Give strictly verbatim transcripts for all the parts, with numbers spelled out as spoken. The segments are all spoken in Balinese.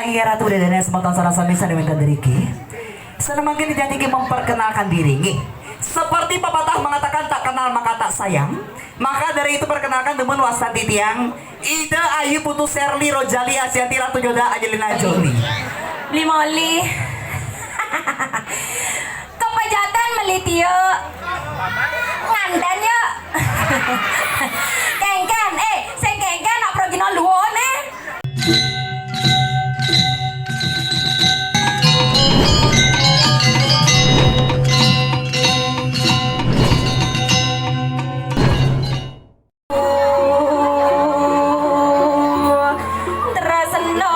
Iya Ratu Dedene semeton sareng sami sané wénten ngriki. Sané mangkin Ida niki memperkenalkan diri nggih. Seperti pepatah mengatakan tak kenal maka tak sayang, maka dari itu perkenalkan dumun wastan titiang Ida Ayu Putu Serli Rojali Asianti Ratu Joda Angelina Jolie. Beli Molly. Kepejatan meli tio. Nganten yuk. Kengken, eh, sing kengken nak progino luwone. Tresna.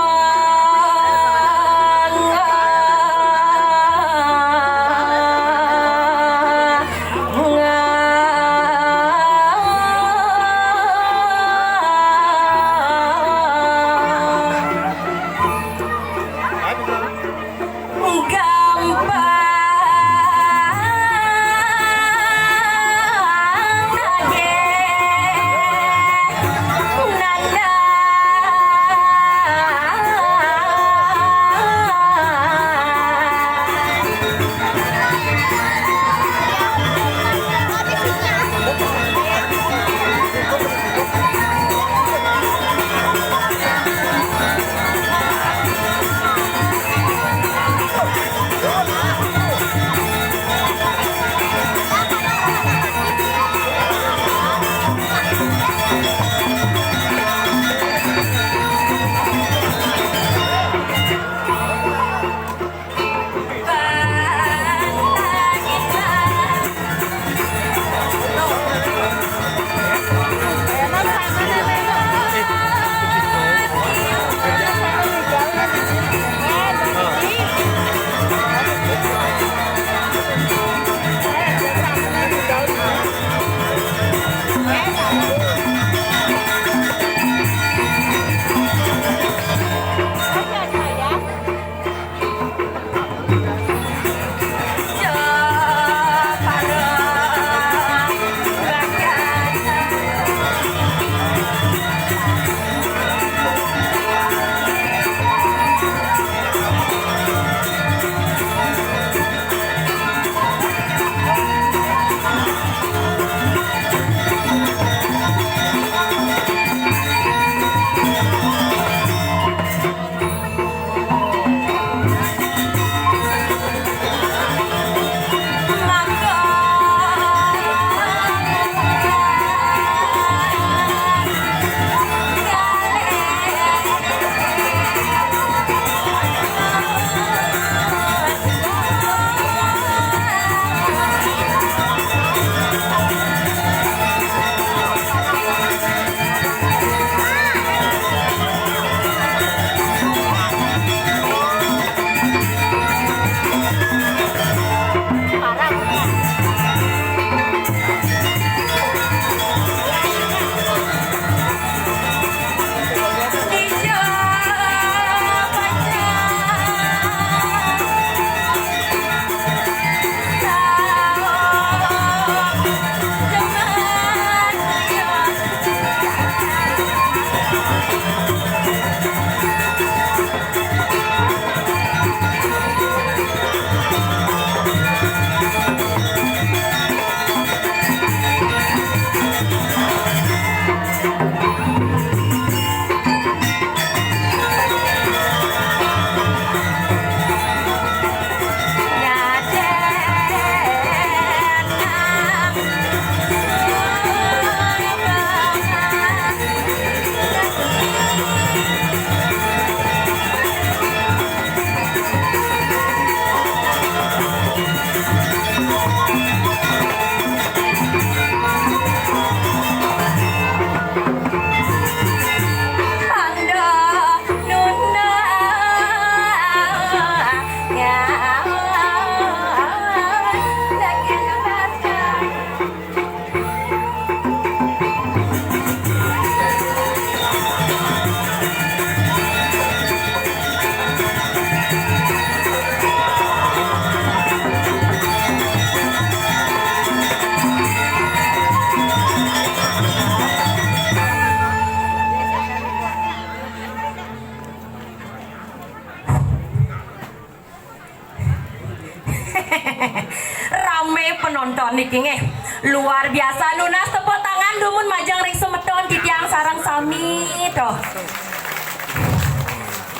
Nonton niki nggih. Luar biasa, nunas tepuk tangan dumun majeng ring semeton titiang sareng sami to.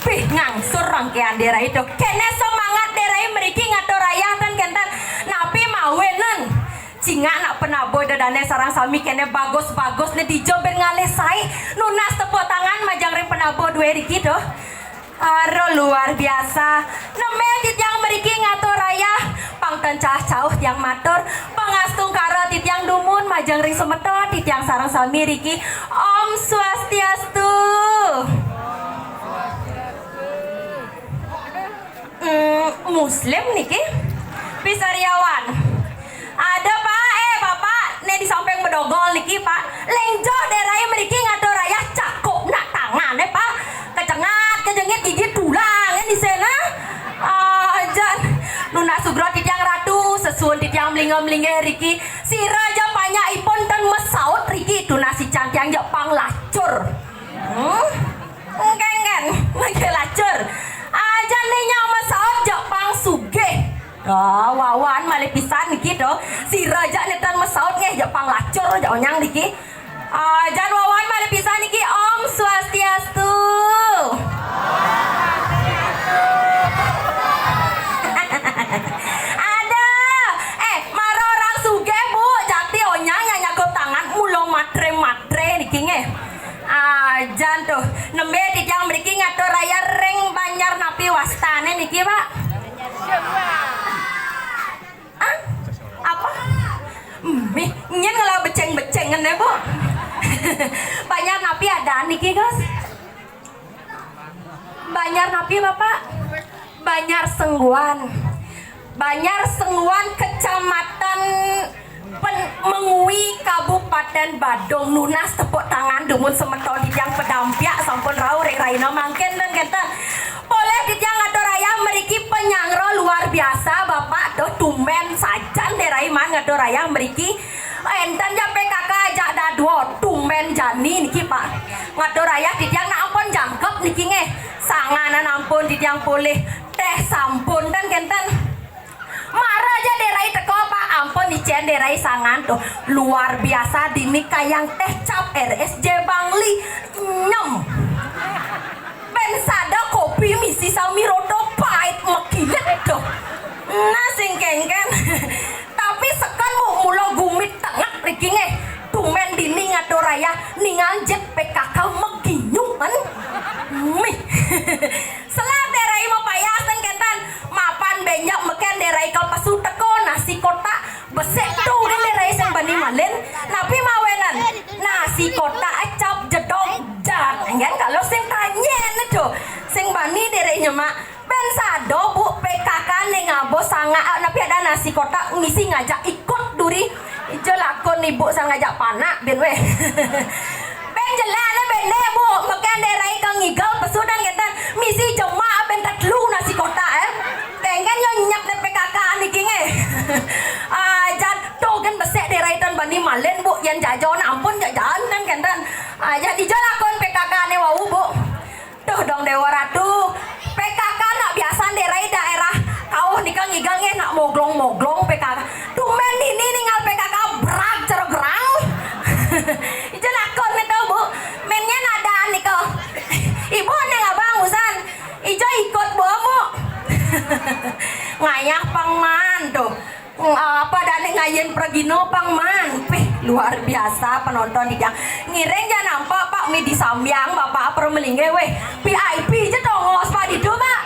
Pih, ngangsur rangkean Dé Rai to. Kéné semangat Dé Rai mriki ngatur rayah ten kénten. Napi mawinan? Cingak nak penabuh ida dané sareng sami kéné bagus-bagus né dija ben ngalih saé. Nunas tepuk tangan majeng ring penabuh dué riki to. Aduh, luar biasa. Nembé titiang mriki ngatur rayah, pang ten cauh-cauh tiang matur, pangastungkara titiang dumun majeng ring semeton titiang sareng sami riki. Om Swastiastu. Hmm, Muslim niki? Pisariawan. Ada, Pak. Eh, Bapak, né di samping bedogol niki, Pak. Lénjoh Dé Rai mriki ngatur rayah, cakup nak tangané, Pak. Kecengat, kejengit, gigi tulang, kan di sana. Ah, jan. Nunas sugra titiang ratu, sesuun titiang mlingga-mlinggih riki. Sira ja panyak ipun ten masaut riki, tunas icang tiang ja pang lacur. Hmm? Engkén, engkén, lagi lacur. Ajan né nyak masaut ja pang sugih. Ah, wawan malih pisan niki to. Sira ja né tan masaut nggih ja pang lacur ja onyang niki. Ajan wawan malih pisan niki. Om Swastiastu. Ada. Eh, mara orang sugih, Bu, jati onyang nyak nyakup tangan mula matre-matre niki nggih. Ajan tuh, nembé titiang mriki ngatur rayah ring banjar napi wastané niki, Pak? Ah? Apa? Mih, nyén ngelah beceng-becengan ya, Bu? Banjar napi ada niki, Gus? Banjar napi, Bapak? Banjar Sengguan. Banjar Sengguan, Kecamatan Pen-, Mengwi, Kabupaten Badung. Nunas tepuk tangan dumun semeton titiang pedampiak sampun rauh ring rahina mangkin ten kénten. Polih titiang ngatur rayah mriki panyanggra luar biasa, Bapak. Tuh, tumbén sajan Dé Rai maan ngatur rayah mriki. Énten ja P K K ajak dadua, tumbén jani niki, Pak. Ngatur rayah titiang nak ampun jangkep niki nggih. Sanganan ampun titiang polih. Téh sampun ten kénten. Mara ja Dé Rai teka, Pak, ampun icén Dé Rai sangan tuh. Luar biasa dini kayang téh cap R S J Bangli. Nyem. Bén sada kopi misi sami rada pait makilit tuh. Nah, sing kénkén. Tapi seken mu mula gumit tenget riki nggih. Tumbén dini ngatur rayah ningal jit P K K maginyukan. Mih. Selah Dé Rai mapayas ten kénten. Mapan bénjang mekén Dé Rai ka pesu teka nasi kotak. Besik to Dé Rai sing bani malin. Napi mawinan? Nasi kotak cap jedog jat. Enggan kalau sing tanyén to. Sing bani Dé Rai nyemak. Bén sada, Bu, P K K né ngaba sanga, ah, napi ada nasi kotak misi ngajak ikut duri. Ija lakun ibu sang ngajak panak, bén wéh. Bén jelas né bén dé, Bu, mekén Dé Rai ka ngigel pesu ten kénten. Misi jemak bén tetelu nasi kotak, eh. Kénkén nyo nyep né P K K niki nggih. Ah, jan to gén besik Dé Rai ten bani malin, Bu, yén jaja ampun jajan ten kénten. Ah, jan ija lakun P K K né wau, Bu. Tuh dong Déwa Ratu, P K K nak biasan Dé Rai daerah kauh nika ngigel nggih nak moglong-moglong P K K. Tumbén dini ningal P K K brag ceregrang. Ija lakun né to, Bu. Mén nyén ada nika. Ibu né ngabang usan. Ija ikut, Bu, amu. Ngayah pang maan tuh. Hmm, apa dané ngayin pragina pang maan. Pih, luar biasa penonton titiang. Ngiring ja nampak Pak Midi Sambiang, Bapak Apra Malinggih, wéh. V I P ja tongos Pak ditu, Pak.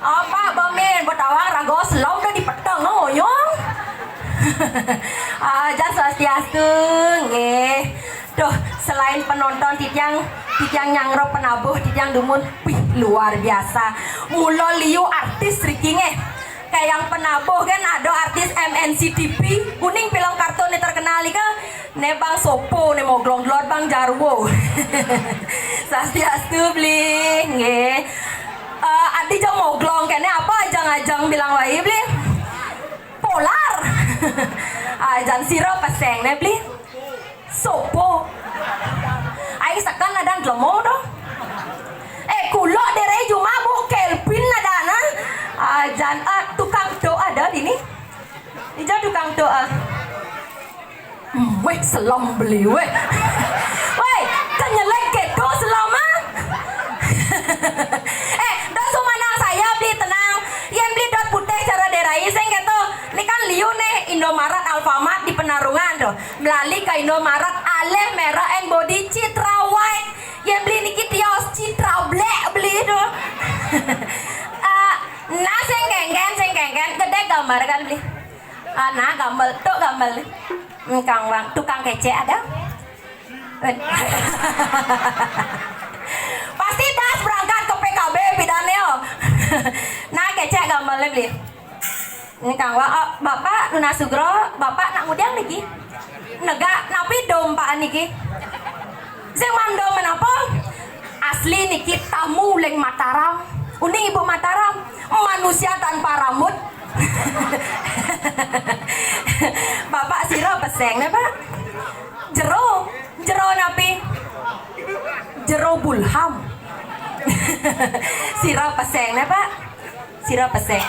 Apa, Bamin, betawang raga selom dah dipeteng, oh, nyong. Ah, jan swastiastu, nggih. Duh, selain penonton titiang, titiang nyanggra penabuh, titiang dumun, wih, luar biasa. Mula liu artis riki nggih. Kayang penabuh kan ada artis M N C T V, kuning film kartun yang terkenal ika. Né bang sopo né moglong dlot bang jarwo. Swastiastu beli, nggih. Eh, adi jang moglong kéné apa ajang-ajang bilang wai beli. Polar. Ajan sira peséng né beli. Sopo? Ai seken adan dlemo to. Eh, kula Dé Rai jumah Bu Kelvin adana. Ajan, ah, tukang do ada dini. Ija tukang Doa. Wéh, selem beli, wéh. Wéh, kenyelek kéto selem, ah. Eh, dot sumanang saya beli tenang. Yén beli dot putih cara dérai sing kéto. Ini kan liu nih Indomaret, Alfamart di Penarungan tuh. Melali ke Indomaret, alih merek and body Citra White. Yén beli niki tios Citra Black beli tuh. Eh, nah sing kéngkén, sing kéngkén, gedé gambar kan beli. Ah, nah, gambel, tuh gambel. Hmm, Kang Wang, tukang kecek ada? Pasti das berangkat ke P K B pidan yo. Nah, kecek gambelné beli. Ini Kang Wang, oh, Bapak Luna Sugro, Bapak nak ngudiang niki? Negak, napi dom Pak niki? Sing mandom menapa? Asli niki tamu uling Mataram. Uning ibu Mataram, manusia tanpa rambut. Bapak sira peséng né, Pak? Jero, jero napi? Jero bulham. Sira peséng né, Pak? Sira peséng.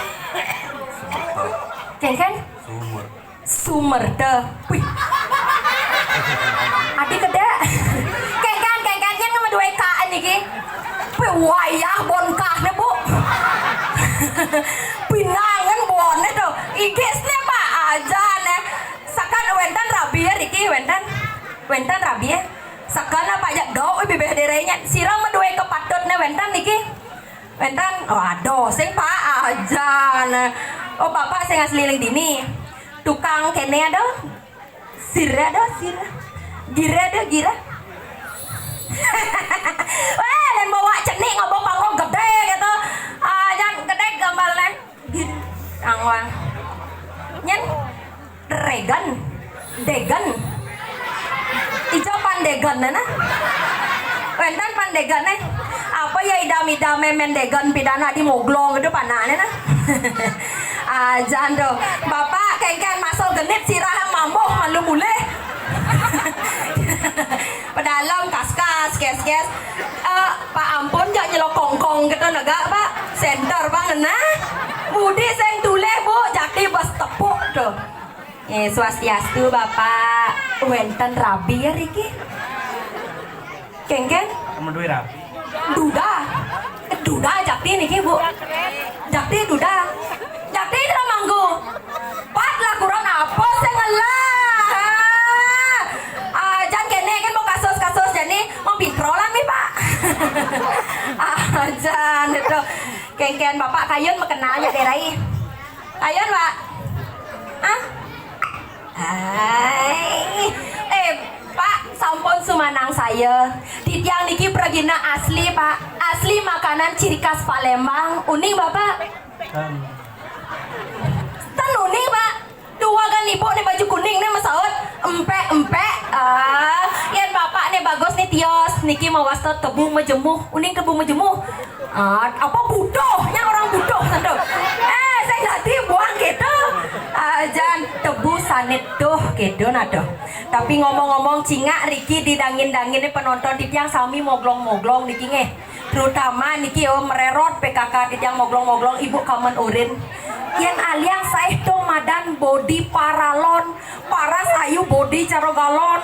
Kéngkén? Sumur. Sumur té. Wih. Adi kedék. Kéngkén, kéngkén, yén ngemedué K N niki. Wih, wayah bon kah né, Bu. Pinangan boné tuh. Igisné, Pak, aja né. Sakan wénten rabi ya, Riki, wénten. Wénten rabi ya. Sakan apa aja, dok, bibih dérénya. Sira medué kepatutné wénten niki. Wénten, waduh, sing Pak aja. Nah. Oh, Bapak sing asli ling dini. Tukang kéné ada? Sira ada, sira. Gira ada, gira. Wéh, dan bawa cenik ngobok panggung gedé gitu. Ah, jangan gedé gambarnya. Gin, angwa. Nyén Regan, Degan. Ijo pan Degan né, nah. Wénten pan Degan né. Apa ya idam-idam mémén Degan pidana di moglong itu panane, nah. Ajan tuh. Bapak kéngkén masuk genit sirah mambuh malu mulih. Pedalem kaskas, kes-kes. Eh, Pak ampun, jak nyelok kongkong gitu negak, Pak. Center, Pak, nah. Budi sing tulih, Bu, jati bos tepuk tuh. Eh, swastiastu, Bapak. Wénten rabi ya, Riki? Kéngkén? Aku medué rabi. Duda. Duda, jati niki, Bu. Jati, duda. Jati, manggu. Pat lah kurang apa sing ngelah. Ah, jan kéné kan mau kasus-kasus jani mau pintrolan nih, Pak. Ah, jan itu. Kéngkén Bapak kayun makenal ya, Derai. Kayun, Pak. Ah? Hai. Eh, Pak, sampun sumanang saya. Titiang niki pragina asli, Pak. Asli makanan ciri khas Palembang. Uning, Bapak? Ten uning, Pak. Dua kan ibu nih baju kuning nih mesaut. Empek, empek. Ah, yén Bapak nih bagus nih tios. Niki mawasta tebu majemuh. Uning tebu majemuh. Ah, apa butuhnya orang butuh tentu. Eh, saya nggak dibuang gitu. Ah, jan tebu sanit tuh gitu nah tuh. Tapi ngomong-ngomong cingak Riki didangin-dangin nih penonton titiang sami moglong-moglong niki nggih. Terutama niki oh mererot P K K titiang moglong-moglong ibu kamen urin. Yén aliang saéh tuh madan body paralon. Paras ayu body caro galon.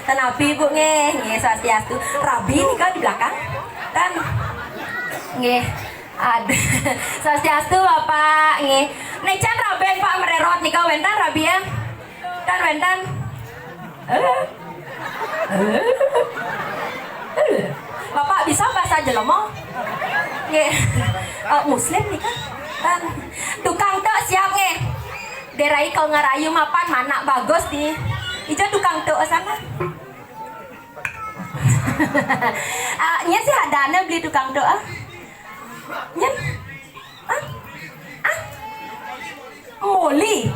Tenapi, Bu, nggih, nggih, swastiastu. Rabi nika di belakang. Ten. Nggih. Ad-, swastiastu, Bapak, nggih. Nécén rabi Pak mererot nika wénten rabi ya? Ten wénten. Eh. Eh. Eh. Bapak bisa bahasa jelema? Nggih. Eh, muslim nika. Ten. Tukang tuk siap nggih. Derai kau ngarayu mapan manak bagus di. Ijo tukang tuk sana. Ah, nyén sih adana beli tukang tuk ah. Nyén. Ah. Ah. Moli.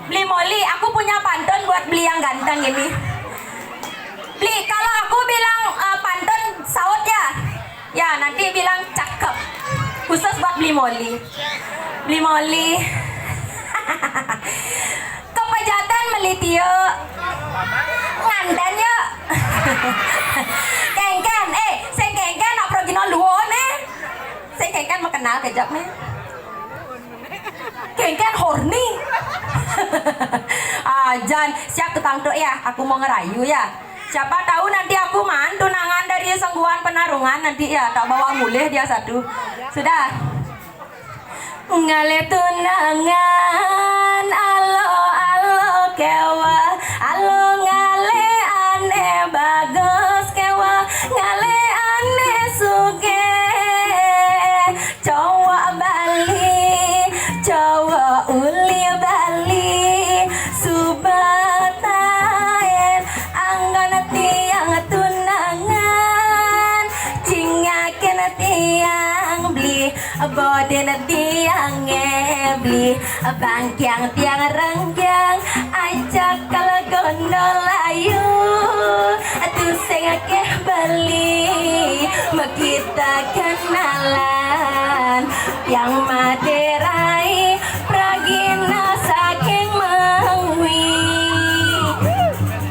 Beli Moli, aku punya pantun buat beli yang ganteng ini. Beli, kalau aku bilang eh, pantun saut ya. Ya, nanti bilang cakep. Khusus buat Beli Moli. Beli Moli. Kepejatan meli tiuk. Nganten yuk. Kéngkén, eh, sing kéngkén nak progino luon eh. Sing kéngkén mau kenal kejap nih. Kan horny. Ajan, siap tukang tuk ya, aku mau ngerayu ya. Siapa tahu nanti aku maan tunangan dari Sengguan Penarungan nanti ya, tak bawa mulih dia satu. Sudah. Ngalih tunangan, alo, alo, kewa, alo, ngalih ane bagus, kewa, ngalih ane sugih. Cowok Bali, cowok uli Bali, suba taen anggon tiang tunangan, cingakin tiang beli, boden tiang ngebli, bangkiang tiang renggang, ajak kala gondo layu, tusing akeh beli, mekita kenalan, yang materai pragina saking mengwi.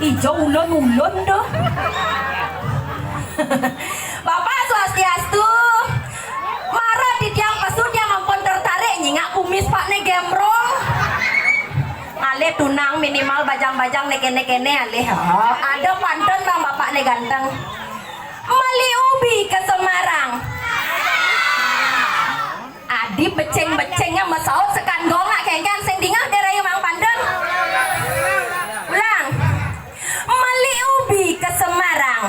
Ijo ulun-ulun tuh. Bapak Swastiastu. Mara titiang pesu, tiang ampun tertarik nyingak kumis Pak ne gembrong. Alih tunang minimal bajang-bajang ne kene-kene alih. Oh, ada pantun bang bapak ne ganteng. Meli ubi ke Semarang. Adi beceng-becengnya mesaut sekan gongak kengkan sing dingah derai mang pantun. Ulang. Meli ubi ke Semarang.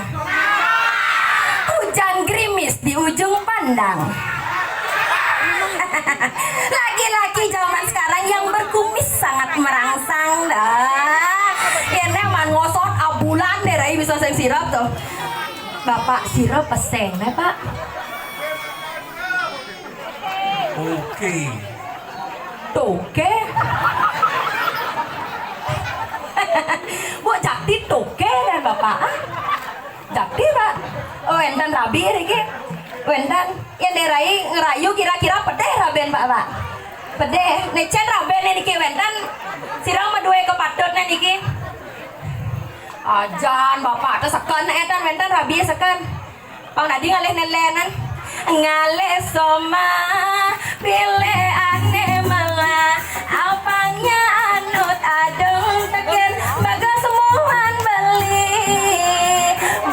Hujan gerimis di ujung pandang. Laki-laki zaman sekarang yang berkumis sangat merangsang dah. Ini man ngosot abulan derai bisa sing sirap tuh. Bapak sirap peseng deh, Pak. Oke. Toke. Bu Jakti toke kan Bapak? Ah? Jakti, Pak. Oh, enten rabi niki. Wenten. Yen derai ngerayu kira-kira pedeh raben, Pak, Pak. Pedeh. Necen raben niki wenten. Sira madue kepatut niki. Ajan Bapak tuh seken enten wenten rabi seken. Pang dadi ngalih nelenan. Ngalih soma, pilih ane mela. Apangnya anut adung teken, bagas muan beli.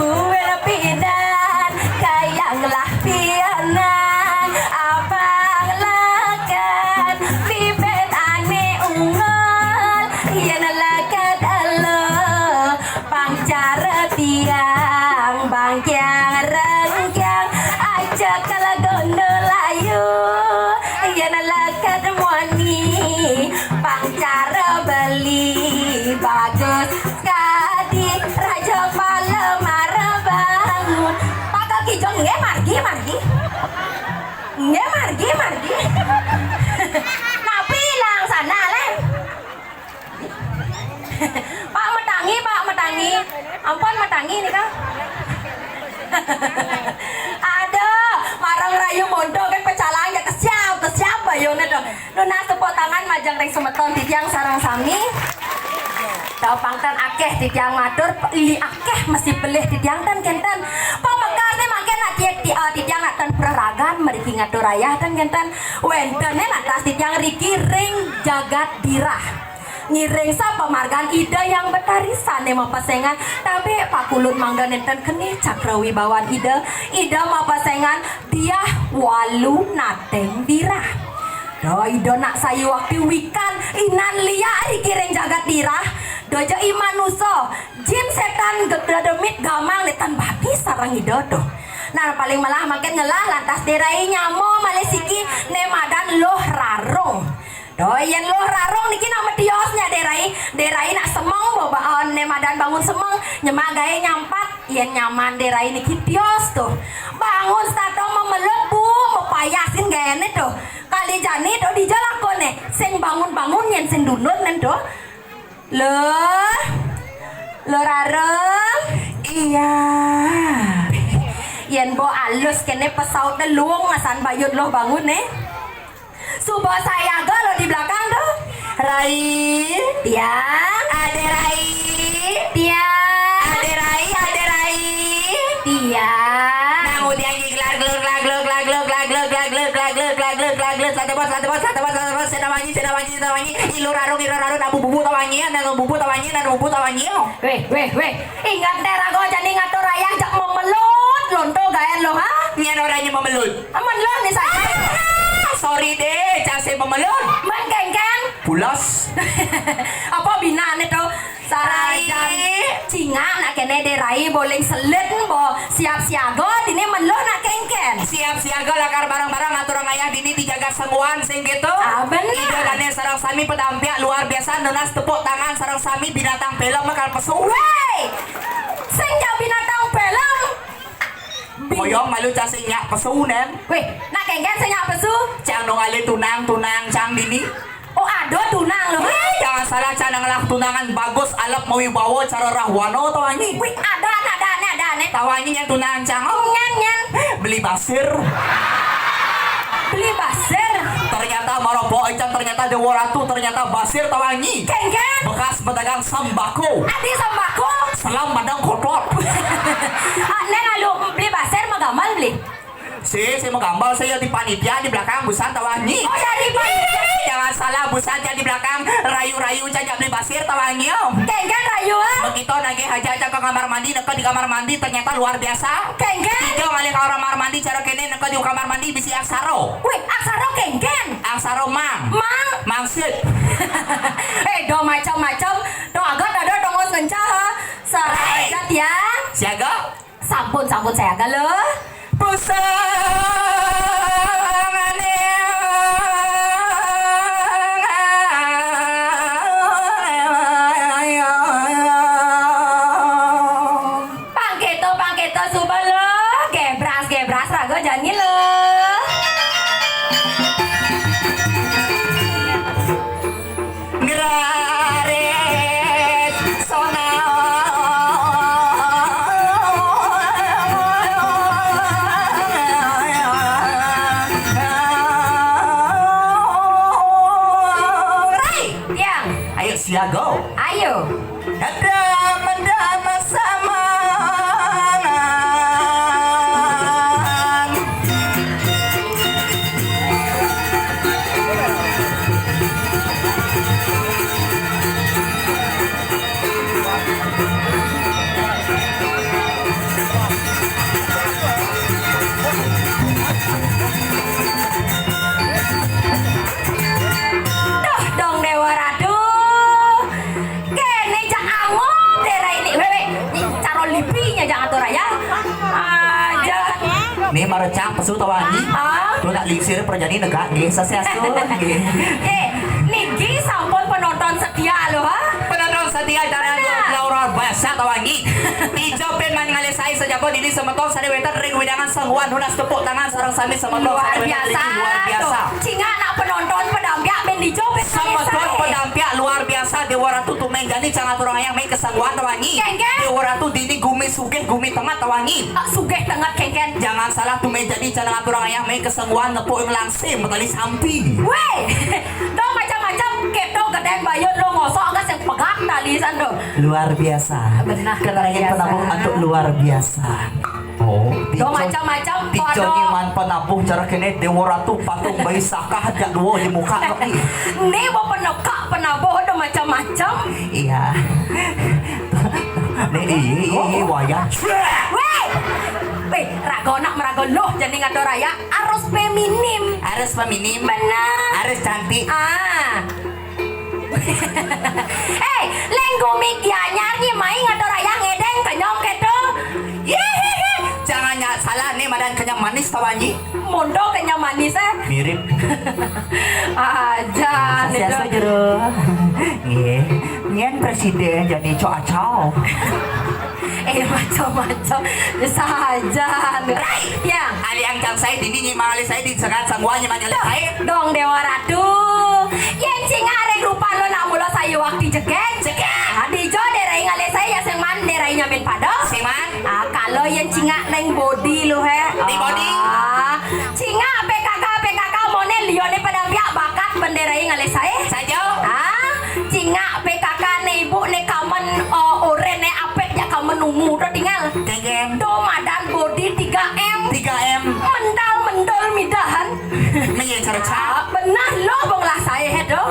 Buel pidan, kayang lah pianan. Apang lakan, bibit ane ungol. Yen lakat elo, pang cara tiang, bangkiang rengkiang, aja kala gondo layu. Yen lakat muani, pang cara beli, bagus kadi raja pala mara bangun. Pak Kijong nggih margi, margi. Nggih margi, margi. Napi ilang sana, Len? Pak metangi, Pak metangi. Ampun metangi nika. Aduh, marang rayu monto kan pecalang ya kesiap, kesiap bayone to. Nunas tepuk tangan majeng ring semeton titiang sareng sami. Tau pangten akeh titiang matur, li akeh mesti pelih titiang ten kenten. Pamekasne mangke nak tiek ti, ah, titiang nak ten praragan mriki ngatur ayah ten kenten. Wentene lantas titiang riki ring jagat dirah. Ngiring sa pamargan Ida Hyang Betari sane mapesengan, tabe pakulun mangda nenten kene cakra wibawan Ida. Ida mapesengan Diah Walu Nateng Dirah. Duh, Ida nak sayuwakti wikan inan liak riki ring jagat dirah. Duh ja i manusa, jin setan gedemit gamang nenten bati sareng Ida tuh. Nah, paling melah mangkin ngelah lantas derai nyama malih siki ne madan Luh Rarung. Duh, yen Luh Rarung niki nak metios nya derai, derai nak semeng babaon ne madan bangun semeng, nyemak gae nyampat, yen nyaman derai niki tios tuh. Bangun setata memelut bu, mepayasin gaene tuh. Kali jani tuh dija lakone, sing bangun-bangun yen sing dunut nen tuh. Luh, Luh Rarung. Iya. Yen bo alus kene pesaute luung asan bayut Luh bangun ne. Suba sayaga lo di belakang tuh. Rai. Tiang. Ade Rai. Tiang. Ade Rai, Ade Rai. Tiang. Nang udiang giglar glur glag glur glag glur glag glur glag glur glag glur glag glur glag glur glag glur Bos, late bos, late bos, late bos, sena wangi, sena wangi, sena wangi. Ilur arung, ilur arung, nabu bubu tawangi, nanu bubu tawangi, nanu bubu tawangi. Weh, weh, weh. Ingat né raga jani ngatur ayah jak memelut lonto gaén lo, ha? Nyén orangnya memelut. Aman lo nih saya. Ah, sorry deh, case memelut. Man kéngkén. Pulas. Apa binané to? Sarai. Sarai. Cingak nak kéné dé rai boléng selit bo siap siaga dini meluh nak kéngkén. Siap siaga lakar bareng-bareng aturang ayah dini dijaga sengguan sing gitu. Ah, bener. Ida dané sareng sami pedampiak luar biasa nunas tepuk tangan sareng sami binatang film makar pesu. Wéh! Sing jak binatang film. Bin- Moyong malu cang sing nyak pesu nén. Wéh, nak kéngkén sing nyak pesu. Cang nong alé tunang, tunang cang dini. Oh, ada tunang lo. Éh, jangan salah, cang ngelah tunangan bagus, alap mawibawa, cara rahwana, tawangi. Wih, ada, ada, ada, ada, ada. Tawangi nyén tunang cang. Oh, nyén, nyén. Beli basir. Beli basir. Ternyata marapa, cang, ternyata Dewa Ratu, ternyata basir, tawangi. Kéngkén. Bekas pedagang sembako. Adi sembako. Selam madang kotor. Ah, nén alu beli basir magamal beli. Si, si magambal saya di panitia di belakang busan tawangi. Oh, ya, di panitia. Jangan salah, busan ya di belakang rayu-rayu cang jak beli basir tawangi, om. Kéngkén rayu, ah. Begitu nagih aja cang ke kamar mandi, neka di kamar mandi ternyata luar biasa. Kéngkén. Tiga ngalih kamar mandi cara kéné, neka di kamar mandi bisi aksara. Wih, aksara kéngkén. Aksara mang. Mang. Mangsit. Éh, do macam-macam. Do agat ada tongos ngencah, ha. Sarai. Hai. Jat ya. Siaga. Sampun, sampun, saya agak lo. Pusangane. Pangketo, pangketo, suba lo. Gebras, gebras, raga jani lo. Ngrarit sona. Rai, tiang. Ayo siaga. Ayo. Dadam-dadam samangan. Duh, dong Dewa Ratu. Kéné jak angob dé rai né. Wéh, wéh. Cara lipinya jak atur ayah. Aja. Né marecang pesu tawangi. Ah. Tuh nak lingsir perjani negak nggih sasiastu nggih. Éh, niki sampun penonton setia lo, ha? Penonton setia dan luar biasa tawangi. Dijopin man ngalih saé sajaga dini semeton sané wénten ring wewidangan sangguan nunas tepuk tangan sareng sami semeton sané wénten ring luar biasa. Cingak nak penonton pedampiak bin dijopin ngalih saé. Semeton pedampiak luar biasa Dewa Ratu tuméh jani cang aturang ayah mé kesangguan tawangi. Kéngkén. Dewa Ratu dini gumi sugih gumi tenget tawangi. Ah, sugih tenget kéngkén. Jangan salah tuméh jani cang aturang ayah mé kesangguan nepuk ing langsé matali sampi. Wéh, dong macam-macam kéto gedéng bayut lo ngosok gas yang pegak tali san do. Luar biasa. Benar, keterangan penabuh antuk luar biasa. Oh, do macam-macam. Tico nyiman penabuh cara kéné Dewa Ratu patung bayi sakah jak dua di muka. Né mau penekak penabuh do macam-macam. Iya. Né iya, iya, iya, wayah. Wéh. Wéh, raga nak meraga loh jani ngatur ayah harus feminim. Harus feminim. Benar. Harus cantik. Ah. Éh, leng gumi gianyar nyi mai ngatur ayah ngedeng kenyong kéto. Hihihi. Jangan nya salah né madan kenyang manis tawangi. Mondo kenyang manis, éh. Mirip. Aja. Sukses, jero. Nggih. Nyén presiden jani cok acau. Éh, macam-macam. Saja. Rai. Ya. Aliang cang saé dini nyi mangalih saé di sekat sangguan nyi mangalih saé. Dong Dewa Ratu. Yén cingak ring rupan lo nak mula sayu wakti jegég. Jegég. Ah, dijo dé rai ngalih saé ya sing man dé rai nyamin pada. Sing man. Ah, kalo yén cingak neng bodi lo hé. Di bodi. Ah, cingak P K K, P K K moné liyo né pada piak bakat bendéra ngalih saé. Saja. Ah, cingak P K K né ibu né kamen, oh, orén né apik jak kamen ungu to tinggal. Kéngkén. To madan bodi tiga M. Tiga M. Mental mendol midahan. Mé yén cara cak. Ah, bener.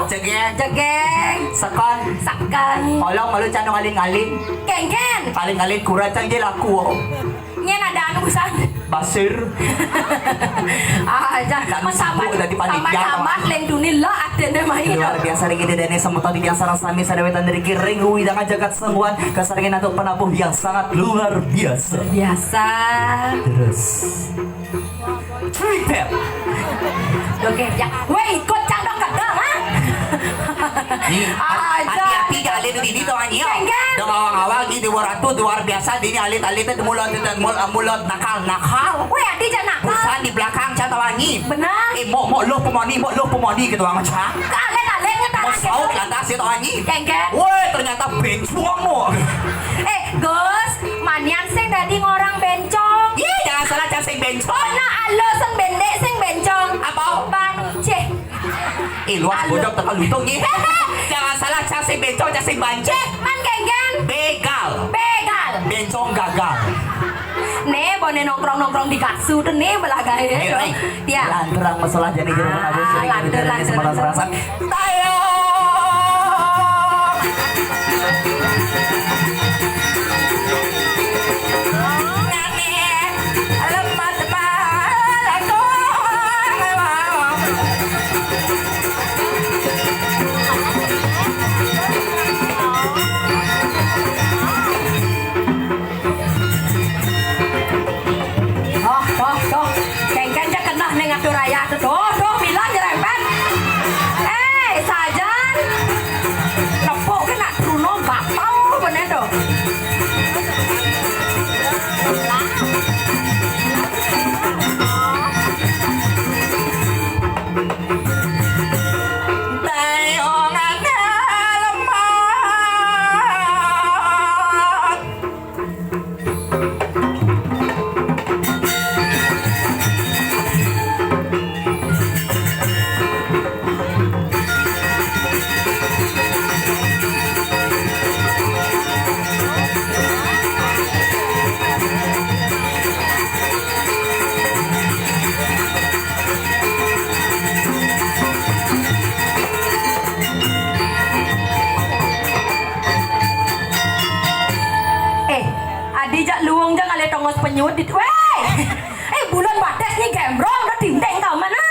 Jegeng. Jegeng. Sekon. Sekon. Olong malu cang nu ngaling-ngaling. Kéngkén. Ngaling-ngaling kurang cang jé laku. Nyén ada anu busan. Basir. Ah, aja. Kan sibuk tadi panitia, sambat-sambat lain dunia lah, ada deh main. Luar biasa ring Ida dané semeton titiang sareng sami sadaya wétan ring ring wewidangan jagat Sengguan, kasarengin antuk penabuh yang sangat luar biasa. Biasa. Terus. Cerita. Oke, ya. Wéh, ikut cang dong kedel, ha? Ih, aja. Hati-hati, alit di sini, tong, anjing. Kéngkén. Dong, awang-awang, ini dua ratus, luar biasa, ini alit-alit, itu mulut, itu mul-, mulut nakal, nakal. Wéh, adi jangan nakal. Busan di belakang, cang, tong, anjing. Benar. Eh, mau, mau lo pemoni, mau lo pemoni gitu, anjing, cang. Ke alit-alit, ngetar. Mau saut, lantas, ya, tong, anjing. Kéngkén. Wéh, ternyata bencong, no. Eh, Gus, manian sing dadi ngorang bencong. Ih, jangan salah, cang sing bencong. Nah, alo sing bendek, sing bencong. Apa? Bancih. Eh, luas bojok teka lutung nih. Jangan salah, cang sing bencong, cang sing bancih. Man kéngkén. Begal. Begal. Bencong gagal. Né, boné nongkrong-nongkrong di Gatsu tuh, né, belah gaya. Ayo, tuh. Rai. Tia. Lanturang masalah jadi jero. Ah, menabuh sering lantur, jadi lantur, semarang lantur. Serasa. Tayo. Ngane, lemat malah. Toh, toh, toh. Kéngkén ja keneh ning atur ayah tuh. Toh, toh, bilang jerempet. Eh, sajan. Nepuk kena Bruno gatal bener tuh. Eh, adi jak luung jang alé tongos penyuh dit. Wéh! Eh, bulan batis nih gembrong, udah dinding kau mana?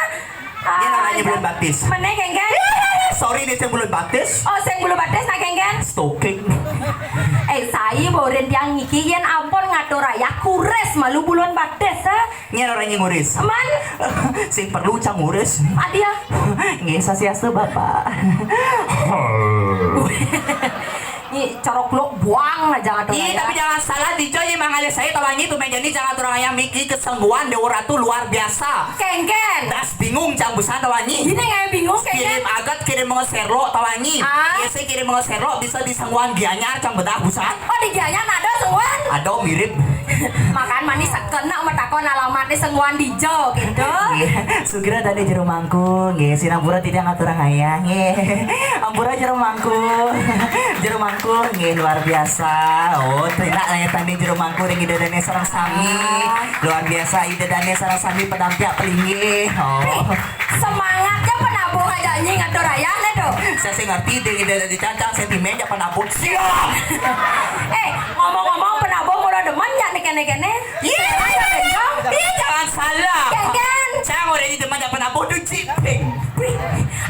Dia namanya bulan batis. Mana, kéngkén? Sorry, dia sing bulan batis. Oh, sing bulan batis, nah, kéngkén? Stalking. Eh, saya borin tiang niki, yén ampun ngatur ayah, kuris malu bulan batis, ha? Nyén orang yang nguris. Man? Sing perlu cang nguris. Adia. Nggih, sasiastu, Bapak. Ih, corok lo buang aja ngatur. Ih, tapi jangan salah, dijo ya mangalih saya tawangi tuh meja ini jangan turang ayam miki kesengguan Dewa Ratu luar biasa. Kéngkén. Das bingung cang busan tawangi. Ini nggak bingung, kéngkén. Kirim agat, kirim mau serlo tawangi. Ah. Biasa kirim mau serlo bisa di sengguan Gianyar cang bedah busan. Oh, di Gianyar ada sengguan? Ada mirip. Makan manis sekena metakon alamatnya sengguan dijo gitu. Nggih, sugra tadi jero mangku, nggih, sinampura tidak ngaturang ayah, nggih. Ampura jero mangku. Jero mangku, nggih, luar biasa. Oh, terima kasih tadi jero mangku ring Ida Dane sareng sami. Ah. Luar biasa Ida Dane sareng sami pedampiak pelinggih. Oh. Semangatnya penabuh aja anjing ngatur ayah nih tuh. Saya sih ngerti deh Ida Dane cacang sentimen ya penabuh. Siap. Eh, ngomong-ngomong penabuh mula demen ya nih kene-kene. Iya, iya, iya, jangan salah. Kéngkén. Cang udah di depan dapat apa tuh ciping. Wih,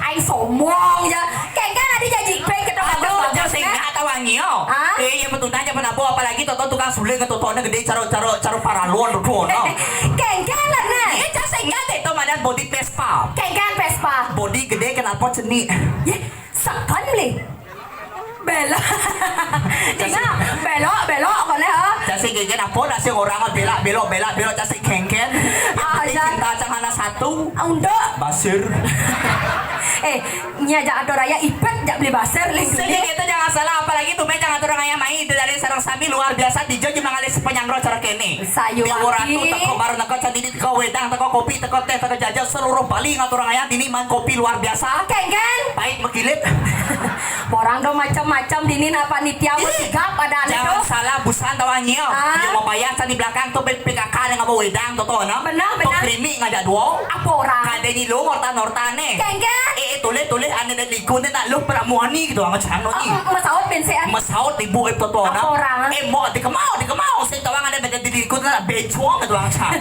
ai sombong ya. Kéngkén adi janji ping kita bagus-bagus. Jangan sing nggak tahu angin yo. Ah? Eh, iya betul aja pernah apa apalagi toto tukang suling ke toto gedé caro caro caro paralon tuh no. Kéngkén lah nah. Iya, jangan sing nggak deh tuh madan body Vespa. Kéngkén Vespa. Body gedé kenal pot seni. Yé, Sekon beli. Belok. Dina, belok, belok, koné, ha? Casi gégén apa nasi orang mah belak, belok, belak, belok, casi kéngkén. Yang penting cinta cang hana satu. Untuk. Basir. Eh, nya jak atur ayah ipet jak beli basir lih. Sehingga kita jangan salah, apalagi tuh jangan atur ayah main dari sarang sami luar biasa di Jojo mengalir sepanjang roh cara kéné. Sayuwati. Dewa Ratu teko bareng teko candi teko wedang teko kopi teko teh teko jajan seluruh Bali ngatur ayah dini man kopi luar biasa. Kéngkén. Pahit mekilit. Orang do macam-macam dini, nak panitia mau tiga pada ane do. Jangan salah busan tawang nyo. Ah. Iyo, mabayar sa di belakang tu P K K dengan bawa wedang tu tu, nah. Benar, benar. Tu krimi ngajak duo. Apa orang? Kade nyilu norta-norta ne. Kengken. Eh, eh, tulih, tulih, ane de liku ne nak lu perak muani gitu, angan cang no ni. Ah, ah, masaut bensean. Masaut ibu itu tu, nah. Apa orang? Eh, mau dikemau, dikemau. Sing tawang ane beda di liku ne nak bencong gitu, angan cang.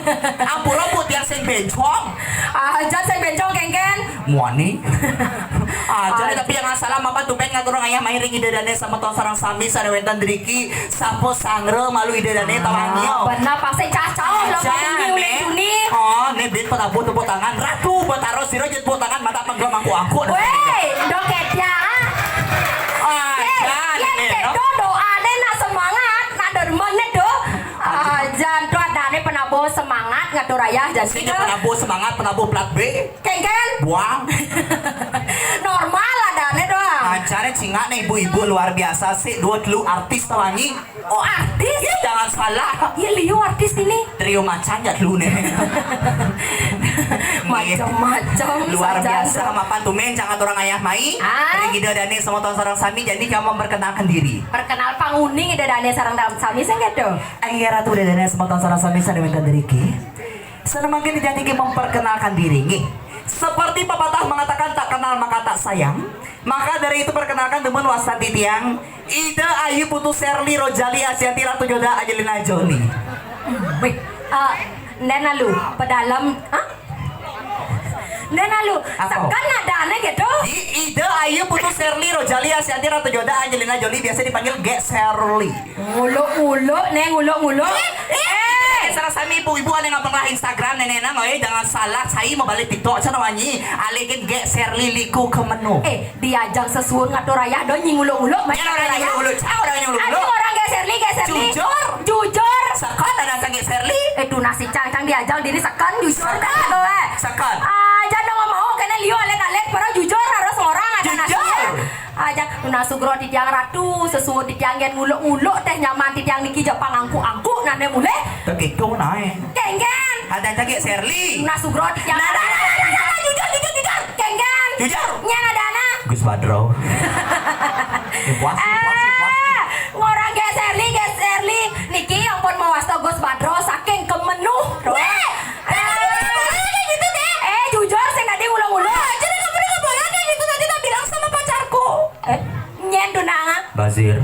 Ampura bu tiang sing bencong. Ah, jan sing bencong, Kengken. Muani. Ah, jadi tapi yang salah mapa tumben ngatur ngayah mai ring Ida Dane sama tuan sarang sami sane wenten driki, sapa sanggra malu Ida Dane tawang nyo. Benar, pasti cacau lo. Jangan, bunyi ulih ne. Juni. Oh, ne bin penabuh tepuk tangan. Ratu Betara Sira jet tepuk tangan, mata penggelam angkuk-angkuk. Weh, doket ya. Ah, jangan ne, no. Doa ne nak semangat, nak derma ne do. Ah, jan tu ada ne penabuh semangat ngatur ayah jan. Sini penabuh semangat, penabuh plat B. Kengken. Buang. Normal ada ne doang. Acara cingak ne ibu-ibu luar biasa sih, dua telu artis tawang nyo. Oh, artis? Ya, jangan salah. Ya, liu artis ini. Trio macan ya telu ne. Macam-macam. Luar biasa, mapan tumben cang ngatur ngayah mai. Ah. Ring Ida Dane sama tuan sarang sami, jadi kamu memperkenalkan diri. Perkenal panguning Ida Dane sarang dalam sami sing gitu. Ayah Ratu Ida Dane sama tuan sarang sami sane wenten driki. Senang mungkin dijanjikan memperkenalkan diri, nggih. Seperti pepatah mengatakan, tak kenal maka tak sayang. Maka dari itu, perkenalkan dumun wastan titiang, Ida Ayu Putu Serli Rojali Asianti Ratu Joda Angelina Jolie. Weh, eh, nden lalu, pedalem, ah? Nden lalu, apa? Sekan ada ane gitu. I-, Ida Ayu Putu Serli Rojali Asianti Ratu Joda Angelina Jolie, biasa dipanggil Gek Serli. Nguluk-nguluk, ne, nguluk-nguluk. Eh, eh. Eh, sareng sami ibu-ibu ane ngabeng lah Instagram ne, ne, nang, oi, jangan salah, saya mau balik TikTok, sana wanyi. Alihin Gek Serli liku ke menu. Eh, diajang sesuun ngatur ayah, do nyi nguluk-nguluk, mas. Ya, orang nyi nguluk-nguluk, cang orang nyi nguluk-nguluk. Aduh, orang Gek Serli, Gek Serli. Jujur. Jujur. Sekan ada cang Gek Serli. Eh, tunas si cang, cang diajang dini sekan, jujur dah, do, eh. Sekan. Ah, jangan ngomong, kena liu alet-alet, para jujur harus orang ada nasi. Jujur. Aja, nah sugro titiang ratu, sesuun titiang gen nguluk-nguluk teh nyaman titiang niki ja pangangkuk-angkuk nane mulih. Tekitung nae. Kengken. Ada cagik Serli. Nah sugro titiang. Nah, nah, nah, nah, nah, nah, jujur, jujur, jujur. Kengken. Jujur. Nyan ada anak. Gus Badro. Eh, puas, puas, puas. Ah, ngorang Gek Serli, Gek Serli. Niki ampun mawasta Gus Badro saking Kemenuh. Weh, eh, gitu deh. Eh, jujur, saya tadi nguluk-nguluk. Ah, jadi kamu nggak boleh kayak gitu, tadi tak bilang sama pacarku. Eh, nyen tunangan. Bazir.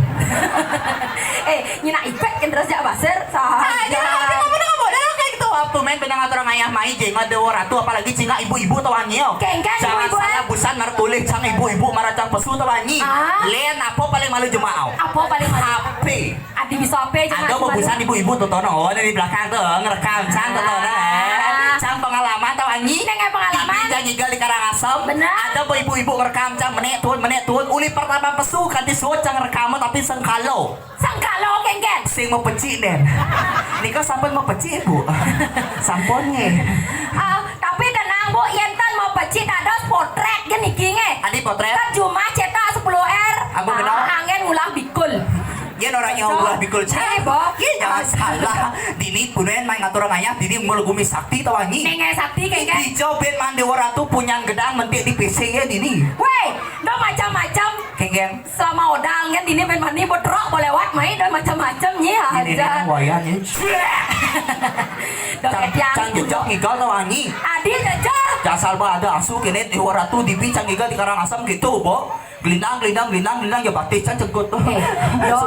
Eh, nyina ipek kan terus jak basir. Saja. Ah, jadi kamu nggak boleh lah kayak gitu. Apa main benang aturan ayah mai je, ada orang tu, apalagi cingak ibu-ibu tawang nyo. Kengken ibu-ibu, eh. Jangan salah busan, mar tulih cang ibu-ibu, mar cang pesu tawang nyo. Ah. Len, apa paling malu jemaah? Apa paling malu? H P. Adi bisa apa je. Ada mau busan ibu-ibu tu tono, oh, dari belakang tu, ngerekam cang tu tono. Ah. Cang pengalaman tawang nyo. Nengah pengalaman. Ibi cang ngigal di Karangasem. Benar. Ada mau ibu-ibu ngerekam cang menek tuun, menek tuun. Uli pertama pesu kanti suut cang rekam tapi sengkalo. Sengkalo, Kengken. Sing mau pecik den. Nika sampun mau pecik, Bu. Sampun nggih. Ah, tapi tenang, Bu, yen ten mau pecik dados potret gen niki nggih. Adi potret? Kan jumah cetak sepuluh R. Apa benar? Ah, anggen ngulah bikul. Yen orang yang ngulah bikul, cang. Eh, Bo. Yen jangan salah. Dini punen main ngatur ngayah, dini mul gumi sakti tawang nyo. Nengah sakti, Kengken. Ijo ben mandi orang tu punyan gedang mentik di P C ya dini. Weh, do macam-macam. Kengken. Selama odang kan dini ben mandi botrok boleh lewat mai do macam-macam nyi aja. Ini wayan nyi. Cang, cang jejak ngigal tawang nyo. Adi jejak. Jasal ba ada asu kene di ratu dibi cang ngigal di Karangasem gitu, Bo. Gelindang, gelindang, gelindang, gelindang, ya batis cang cegut tu. Eh, do.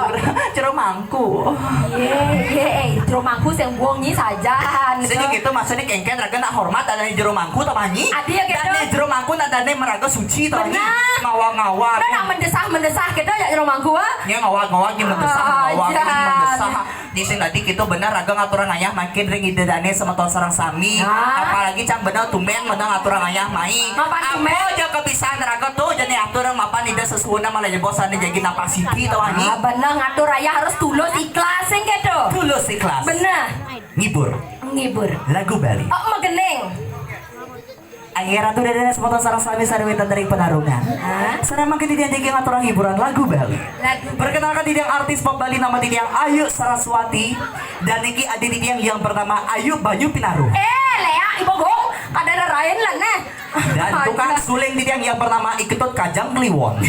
Jero mangku. Ye, ye, eh, jero mangku sing buang nyi saja. Sini gitu, maksudnya Kengken raga nak hormat ada jero mangku tawang nyo. Adi ya gitu. Dan jero mangku nak dane meraga suci tawang nyo. Benar. Ngawang-ngawang. Nah, nak mendesah-mendesah gitu ya jero mangku, ah. Ya ngawang-ngawang, ya mendesah, ngawang, ya mendesah. Di sing tadi kita benar raga ngatur ngayah makin ring Ida Dane semeton sareng sami. Nah. Apalagi cang benar tumben benar ngatur ngayah mai. Mapan tumben. Apa aja kebisan raga tu jadi atur mapan Ida sesuuna malah jebos ane jadi napak siti tawang nyo. Ah, benar ngatur ayah harus tulus ikhlas sing gitu. Tulus ikhlas. Benar. Ngibur. Ngibur. Lagu Bali. Oh, megening. Akhirnya tuh dari semeton sareng sami sare wenten dari Penarungan. Hah? Sareng mangkin titiang ngaturang hiburan lagu Bali. Lagu. Perkenalkan titiang artis pop Bali nama titiang Ayu Saraswati. Dan niki adi titiang yang bernama Ayu Banyu Pinaruh. Eh, Lea, ibu gong, kada ada lain lah, nah. Dan tukang suling titiang yang bernama Iketut Kajang Kliwon.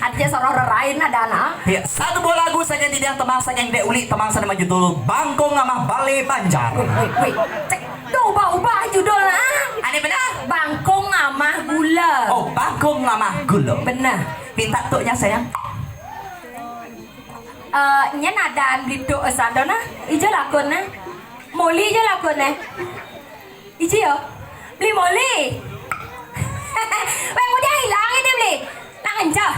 Ada soroh rerain ada anak. Ya, satu buah lagu saja di yang temang saking Dek Uli, temang sana maju dulu, Bangkung Amah Bali Banjar. Wih, wih, wih. Cek, tuh ubah-ubah judulnya. Aneh benar. Bangkung Amah Gula. Oh, Bangkung Amah Gula. Benar. Minta tuknya sayang. Eh, nyen adan beli tuk sandona. Ija lakon ne. Moli ija lakon ne. Iji yo. Beli Moli. Weh, mudah hilang ini beli. Nak ngencah.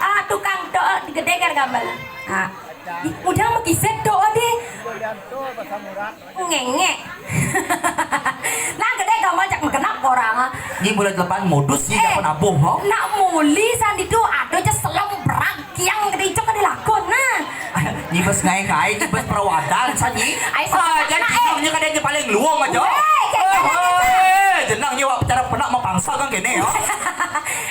Ah, tukang tok gede kan gambar. Ah. Ih, mudah mau kiset tok deh. Ngengek. Nah, gede gambar cak kenap orang. Ini mulai depan modus sih, eh, dapat abuh, ho? Nak muli sandi tu ada je selem berang kiang gede cok di lakon nah. Nyibes ngai-ngai, nyibes perawadan, sanyi. Ai, ah, jadi nah, eh, jenangnya kadang paling luang aja. Weh, kayak eh, gitu. Hei, jenangnya wak cara pernah mapangsa kan kene ya.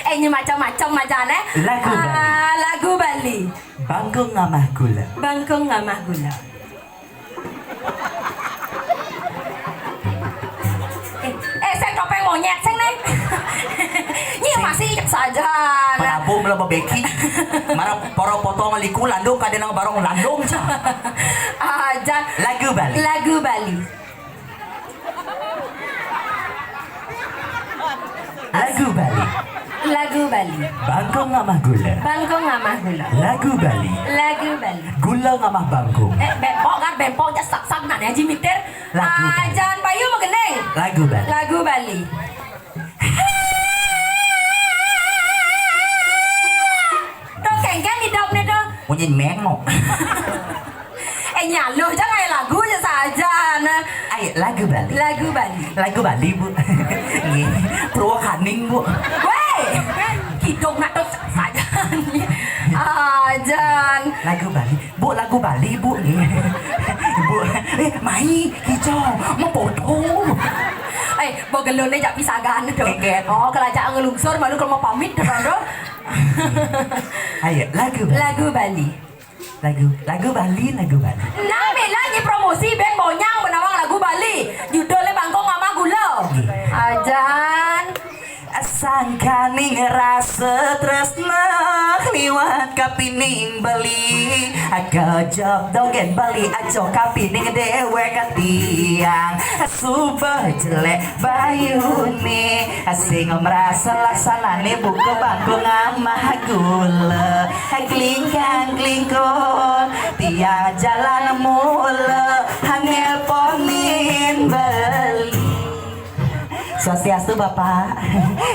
Eh, ini macam-macam aja nih. Lagu Bali. Ah, lagu Bali. Bangkung Amah Gula. Bangkung Amah Gula. Eh, eh, saya topeng monyet, sing nih. Ini masih saja. Penabuh mula bebeki. Marah poro potong liku landung kada nang barong landung cah. Aja. Lagu Bali. Lagu Bali. Lagu Bali. Lagu Bali. Bangkung Amah Gula. Bangkung Amah Gula. Lagu Bali. Lagu Bali. Gula Amah Bangkung. Eh, bempok kan, bempok aja sak-sak nanya Haji Mitir. Lagu Bali. Ah, jangan payu magendeng. Lagu Bali. Lagu Bali. Tuh kengken hidupnya tuh. Munyi mengok. Eh, nyaluh jangan lagu aja saja nah. Ayo, lagu Bali. Lagu Bali. Lagu Bali, Bu. Nggih. Purwakaning, Bu. Weh, kidung nak tuh saja. Ajan. Lagu Bali. Bu, lagu Bali, Bu. Nggih. Bu, eh, mai, hijau, mau foto. Eh, bogelone jak pisagan tuh. Keket. Oh, kalau jak ngelungsur, malu kalau mau pamit tuh, Rondo. Ayo, lagu Bali. Lagu Bali. Lagu, lagu Bali, lagu Bali. Nah, Mela nyi promosi band Bonyang benawang lagu Bali. Judulnya Bangkong Ama Gula. Iya. Ajan. Sangkaning rasa tresna liwat kapining beli. Kejep donggen beli aja kapining dewek tiang. Suba jelek bayune, sing merasa laksanane buka bangku ngamah gula. Klingkang klingkung, tiang jalan mula, nelponin beli. Swastiastu, Bapak.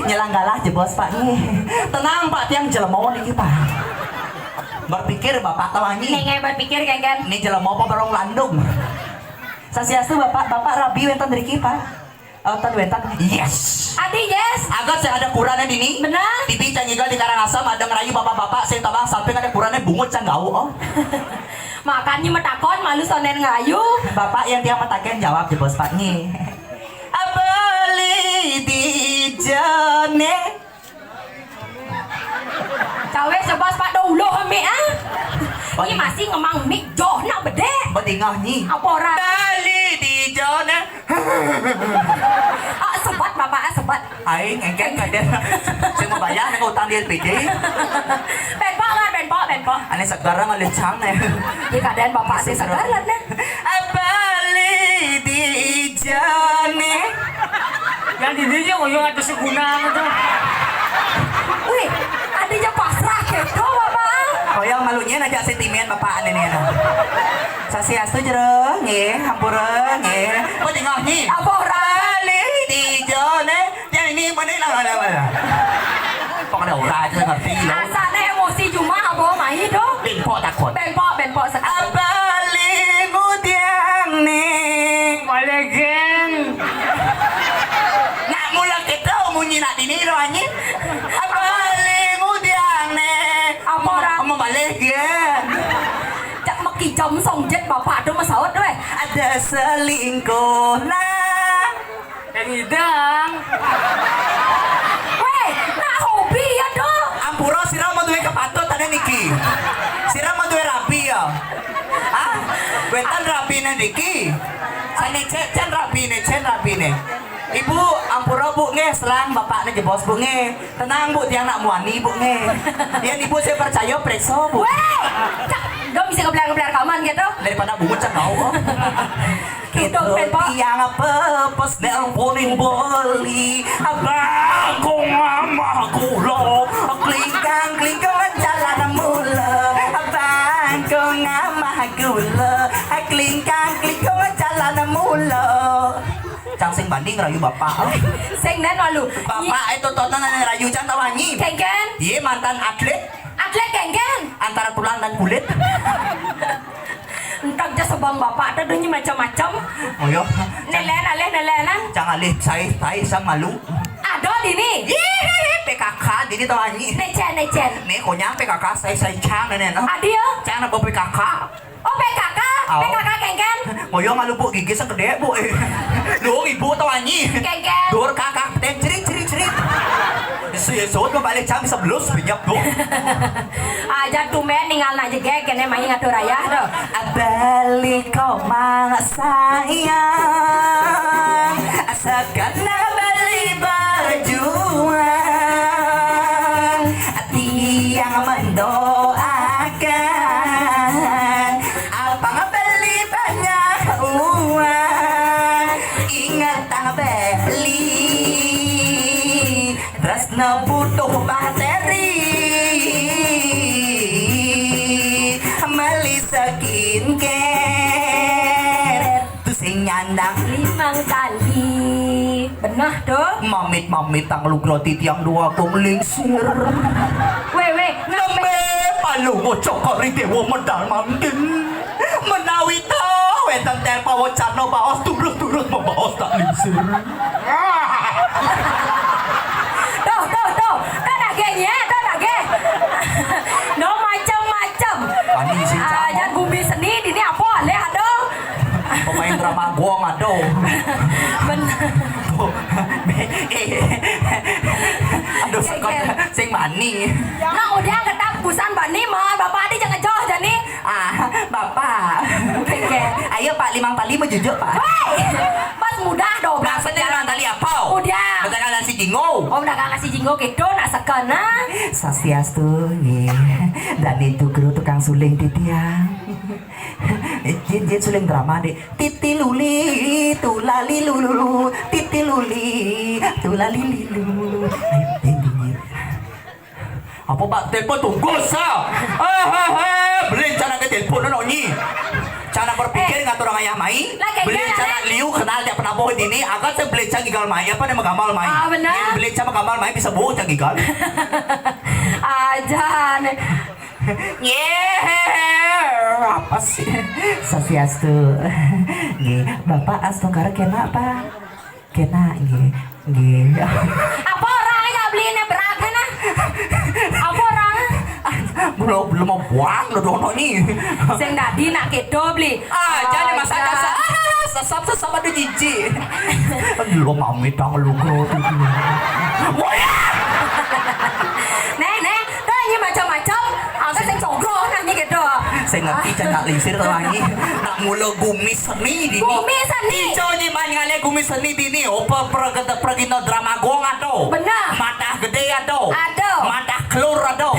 Nyelang galah jebos, Pak, nggih. Tenang, Pak, tiang jelema niki, Pak. Berpikir, Bapak, tawangi. Nengah berpikir, kan, kan? Ini jelema apa barong landung? Swastiastu, Bapak. Bapak rabi wenten mriki, Pak. Oh, ten wenten. Yes. Adi, yes. Agat saya ada kurannya dini. Benar. Tibi cang ngigal di Karangasem, ada ngerayu bapak-bapak, saya tabang samping ada kurannya bungut cang gau, oh. Makanya metakon malu sonen ngerayu. Bapak yang tiang metaken jawab jebos, Pak, nggih. Beli di jane. Cawe sebas Pak do uloh ambil, ah. Ini masih ngemang mik joh nak bedek. Bedingah nyi. Apa orang? Beli di jone. Ah, sebat Bapak, ah, sebat. Aing engken kaden. Saya mau bayar nih utang di L P D. Penpok lah, penpok, penpok. Ane sekarang ada cang nih. Di keadaan Bapak sih segar lah nih. Beli di jane. Yang di dia yang uyung atau segunang itu. Wih, adanya pasrah gitu, Bapak. Oh, yang malunya aja sentimen Bapak ane nih, nah. Sasiastu jero, nggih, hampura, nggih. Oh, dingah, nggih. Apa ora? Beli di jone. Yang ini mana lah, mana, mana. Pokoknya ora aja ngerti, loh. Asane emosi cuma apa mai, doh? Bengkok takut. Bengkok, bengkok sekali. Beli ngudiang nih. Malegen. Nak mula kita munyi nak dini lo anjing. Beli ngudiang nih. Apa orang? Kamu balik ya. Cak meki jam songjet bapak tu masaut weh. Ada selingkuh nah. Yang idang. Weh, nak hobi ya, Dok? Ampura, sira mau duwe kepatut ada niki. Sira mau duwe rabi ya. Hah? Wetan rabi niki. Sane cek cen rabi ne, cen rabi ne. Ibu, ampura, Bu. Bu nggih, serang bapakné jebos, Bu nggih. Tenang, Bu, tiang nak muani, Bu nggih. Yén Ibu saya percaya, periksa, Bu. Wéh! Cak, dong bisa kebelar-kebelar kaman gitu. Daripada bungut cak kau. Gitu, Pen, Pak. Tiang pepes nelponin beli. Abang kong amah kula. Klingkang klingkung jalan mula. Abang kong amah kula. Klingkang klingkung jalan mula. Cang sing bani ngerayu bapak. Sing dan malu. Bapak itu tonton ngerayu cang tawangi. Kéngkén. Iya, mantan atlet. Atlet kéngkén. Antara tulang dan kulit. Entak ja sebang bapak tuh dunia macam-macam. Oh iya. Nelen alih nelenan. Cang alih sai sai sang malu. Ada dini. Ih, P K K dini tawangi. Necen necen. Nih konyang P K K sai sai cang nenen. Adi ya. Cang nak P K K. Oh, P K K, P K K kéngkén. Ngoyong alu, Bu, gigi segede, Bu. Eh. Duh, Ibu tawangi. Kéngkén. Dur kakak, ten cerit cerit cerit. Sesut mau balik jam sebelas banyak, Bu. Aja tumben ningal nak jegeg kéné mai ngatur ayah tuh. Beli komang sayang. Sekena beli berjuang. Tiang mendoakan. Abang beli banyak uang. Ingat tang beli. Tresna butuh bakteri. Meli skincare. Tuh sing nyandang. Limang kali. Benah tuh. Mamit-mamit tang lugra titiang dua kong lingsir. Wéh, wéh. Nembé palu ngocok kari dewa medal mangkin. Menawi ta wénten tén pawacana baos turut-turut mabaos tak lingsir. Tuh, tuh, tuh. Tuh nagéh nyé, tuh nagéh. No macam-macam. Ani sing cang. Aja gumi seni dini apa alih aduh. Pemain drama gong aduh. Bener. Tuh. Eh. Aduh, sekot sing mani. Nah, udah ketap kusan bani mah, bapak adi jangan jauh jani. Ah, bapak. Oke, oke. Ayo, Pak, limang tali mau jujuk, Pak. Woi, pas mudah dong. Rasanya limang tali apa? Udah. Betul kan si Jingo? Oh, udah kan si Jingo gitu, nak seken, nah. Swastiastu, nggih. Dan itu kru tukang suling titiang. Jin, jin suling drama, Dik. Titi luli, tulali lulu, titi luli, tulali lilu. Ayo, jin, jin, jin. Apa, Pak? Telepon tunggu sa. Ah, ah, ah. Belin cana ke telepon no nyi. Cana berpikir ngatur orang ayah mai. Belin cana liu kenal dia pernah bohong dini. Agak saya belin cana gigal mai. Apa dia menggambar mai? Ah, benar. Belin cana menggambar mai bisa bohong cana gigal. Aja nih. Nyeh, apa sih? Swastiastu. Nggih, Bapak Astungkara kena apa? Kena, nggih. Nggih. Apa orangnya belinya berat, nah? Apa orang? Belum, belum mau buang, lo dono nih. Sing dadi nak kedo beli. Ah, jadi masa dasar. Ah, sesap, sesap ada jiji. Lo mami tang lo kro. Wah, ya. Nek, nek, tuh ini macam-macam. Aku sing cogro nanya gitu. Sing ngerti cak lingsir tuh lagi. Nak mula gumi seni dini. Gumi seni. Ijo nyiman ngalih gumi seni dini. Opa pragita pragina drama gong aduh. Benar. Matah gede aduh. Aduh. Matah kelur aduh.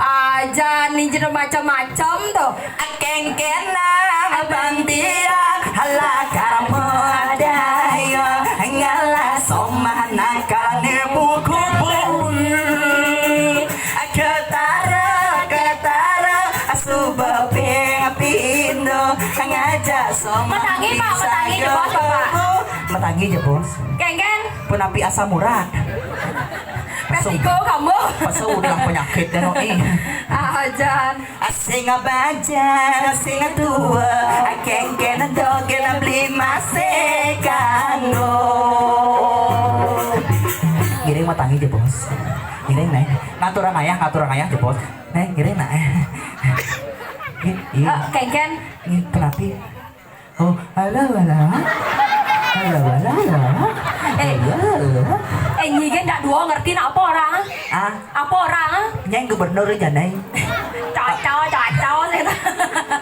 Aja nih jenis macam-macam tuh. Kéngkénang bantiang lakar madaya ngalah somah nangkane buku bumi. Ketara, ketara, suba ping pindo ngajak somah. Metangi, Pak, metangi, jebos, Bapak. Metangi, jebos. Kéngkén. Penapi asam urat. Resiko kamu. Pesu udah penyakit deh, no, ih. Ajan. Sing bajang, sing tua, kéngkén dogen beli masih kanggo. Ngiring matangi je, Bos. Ngiring, Neng. Ngaturan ayah, ngaturan ayah je, Bos. Neng, ngiring, Neng. Iya. Kéngkén. Kenapa? Oh, halo, halo. Halo, halo, halo. Eh. Halo. Eh, nyi gé ndak dua ngerti nak apa orang? Ah. Apa orang? Nyai gubernur jane. Cocok, cocok.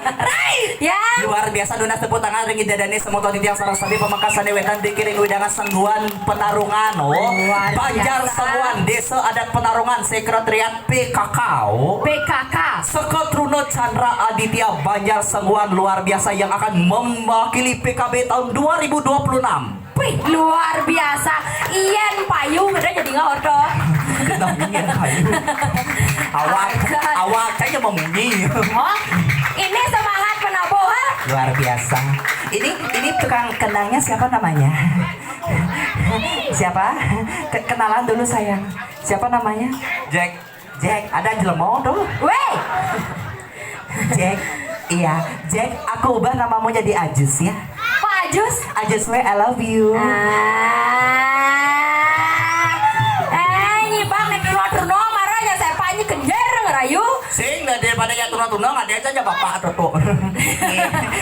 Rai. Ya. Luar biasa, nunas tepuk tangan ring Ida Dane semeton titiang sareng sami pamekasane wetan dikiring wewidangan Sengguan Penarungan. Oh, luar Banjar biasa. Sengguan, Desa Adat Penarungan, Sekretariat P K K. Oh. P K K. Seka Truna Chandra Aditya Banjar Sengguan luar biasa yang akan mewakili P K B tahun dua ribu dua puluh enam. Wih, luar biasa. Iyan payu, udah jadi nggak odo. Kenapa iyan payu? Awak, Ajan. Awak aja memunyi. Oh, ini semangat penabuh, ha? Luar biasa. Ini, ini tukang kendangnya siapa namanya? Siapa? Ke- kenalan dulu, sayang. Siapa namanya? Jack. Jack, ada jelema tuh. Weh. Jack, iya, Jack, aku ubah namamu jadi Ajus ya. Pak Ajus? Ajus we, I love you. Ah. Eh, nyibak nek tuna-tuna marah ya saya panyi kenjer ngerayu. Sing, daripada ya tuna-tuna, nggak ada aja bapak tuh. Tuh.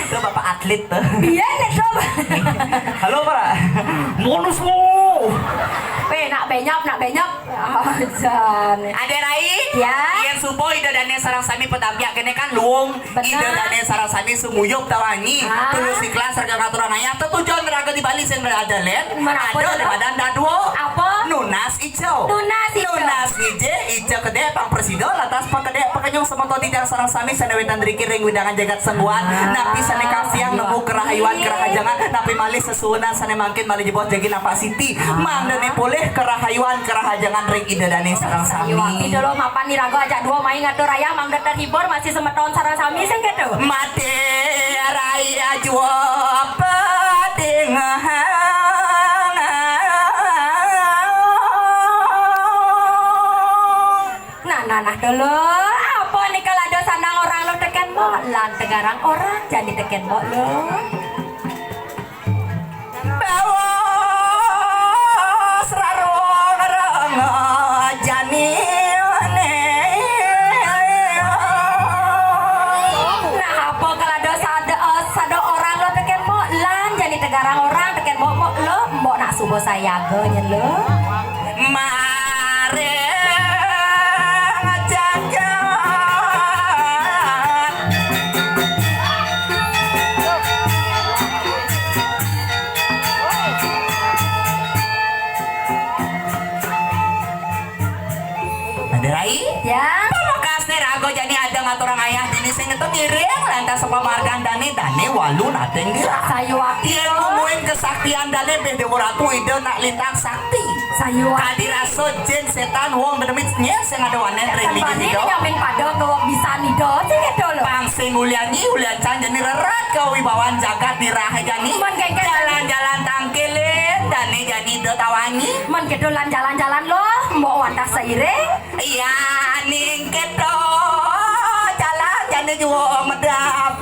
Itu bapak atlet tuh. Iya, nek tuh. Halo, Pak. Mulus lu. Weh, nak benyap, nak benyap. Ajan. Ade Rai? Ya. Yen suba Ida Dane sareng sami petampiak kene kan luung. Bener. Ida Dane sareng sami sumuyup tawangi. Ah. Tulus ikhlas raga ngaturang ayah. Tetujon raga di Bali sing ada len. Menapa Ada tuh? Di badan dadua. Apa? Nunas ijo. Nunas ijo. Nunas ije, ijo kedek pang presido, lantas pang kedek pekenyung semeton titiang sareng sami sane wetan driki ring wewidangan jagat Sengguan. Ah. Napi sane kasiang nemu kerahayuan kerahajengan. Napi malih sesuunan sane mangkin malih jebos jagi napak siti. Mangdane polih kerahayuan kerahajengan ring Ida Dane sareng sami. Sayuwakti dulu mapan iraga ajak dua mai ngatur ayah mangda terhibur masih semeton sareng sami sing keto. Mati raya jua petingahan. Nah, nah, nah, dulu. Apa nika lado sanang orang lo teken mo? Lan tegarang orang jani teken mo lo. Bawa serarung renga jani ne. Nah, apa kalado sada, sada orang lo teken mo, lan jani tegarang orang teken mo, mo lo, mbok nak suba sayaga nyen lo. Mare ngajak-jak. Ade Rai? Ya. Pamekasne raga jani ada ngaturang ayah dini sing ngetu ngiring lantas sepamargan dane, dane walu nateng dira. Sayuwakti. Yen mungguing kesaktian dane beh Dewa Ratu Ida nak lintang sakti. Sayuwakti. Kadi rasa jin setan wong dedemit nyeh sing ada wanen ring ligi Kembali ida. Nyamin pada ke wong bisa nido sing ngedo lo. Pang sing ulian nyi ulian can jani rerat kewibawan jagat dirahe jani. Mon gengges. Jalan-jalan tangkilin dane jani ida tawangi. Mon kedo lan jalan-jalan lo, mbok wantah seiring. Iya, ning kedo jalan jani juo medap.